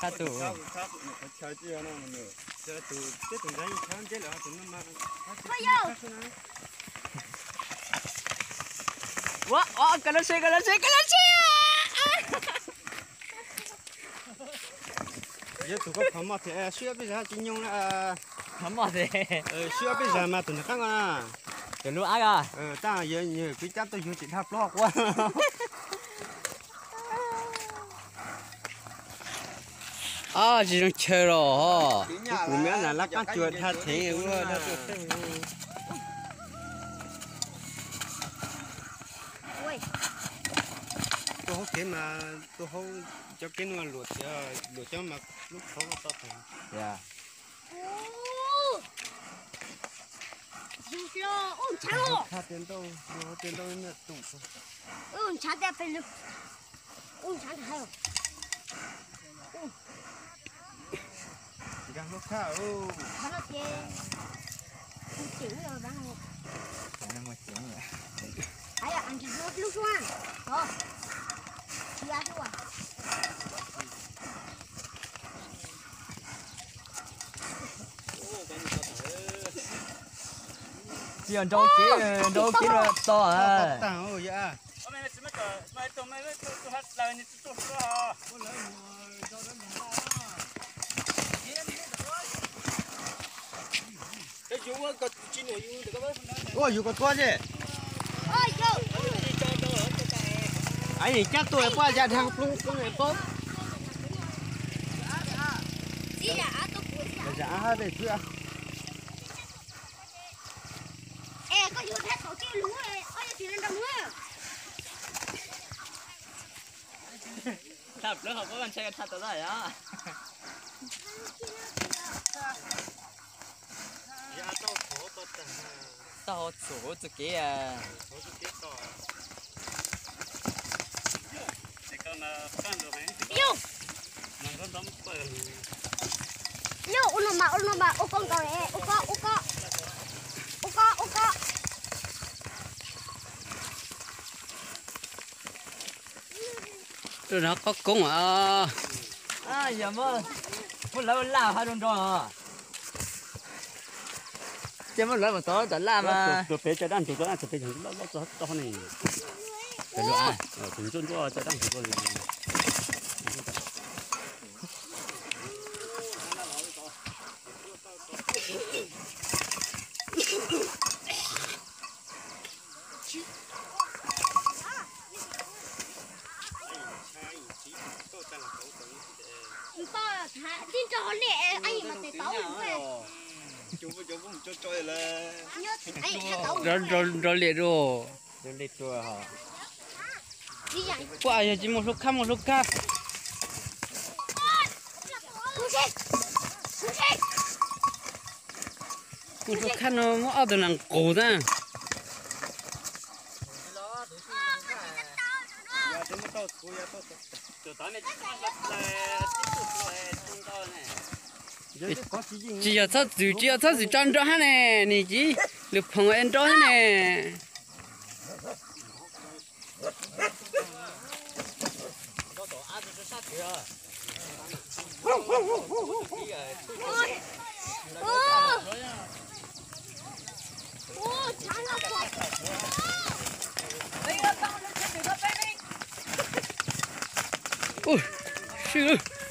Qab tus. Ua, ua, koj lov se, koj lov se, koj lov se. Yog tus koj phov moj thiab, swb peb zag tsis nyoog na. Phov moj thiab. Swb peb zag mas tus nram qab ko na. Tus lub ab ko. Tab yog kuv cab tuaj yug tsis dhau plaub quab. Ab, tsis zoo chaw los. Kuv me ab na lab qaab cua dhau theev ua dhau tuaj xeeb. Tuaj hauv kev mas tuaj hauv cov kev nuav luam, luam cov mas lub qhov tau tag. Ua ntshav tias ntau, ua tias ntau na tus. Ua ntshav tias peb lug. Ua ntshav ntawd. Nkag hlub khaj. Qhov no ces kuv ceev lawm. Nkag hlub xwb. Tsis yog hlub. Tsis yog nrau kev, nrau kev no to. Ua yus ko tuaj ces. Aib, nim cab tuaj poj ya dhau ploog ploog paub. Zam av tej xwb. Tham plawv hauv paub ntshai tham tau lawm os. Taub hau txhuam txuj kev. Yog, ua no mas, ua no mas, ua koj nkaus, ua koj, ua koj, ua koj, ua koj. Rau no qab koob os. Yog muab lawv laj hab rau nrog. Ces muab lawv mus tod tom laj mas. Tus pem cov dab ntug tod, tus pem loj loj tod ne. Tus ntsuab ntsuab cov dab ntug tod. Nrau liam dua. Puab yog tsis muaj hlub khab, muaj hlub khab. Muaj hlub khab no muab ob tug nas qus na. Tsis yog txhob txwm, tsis yog txhob txwm tso nrau hab ne, nws tsis lwm phoom es nrau hab ne. Ua, sib lawm.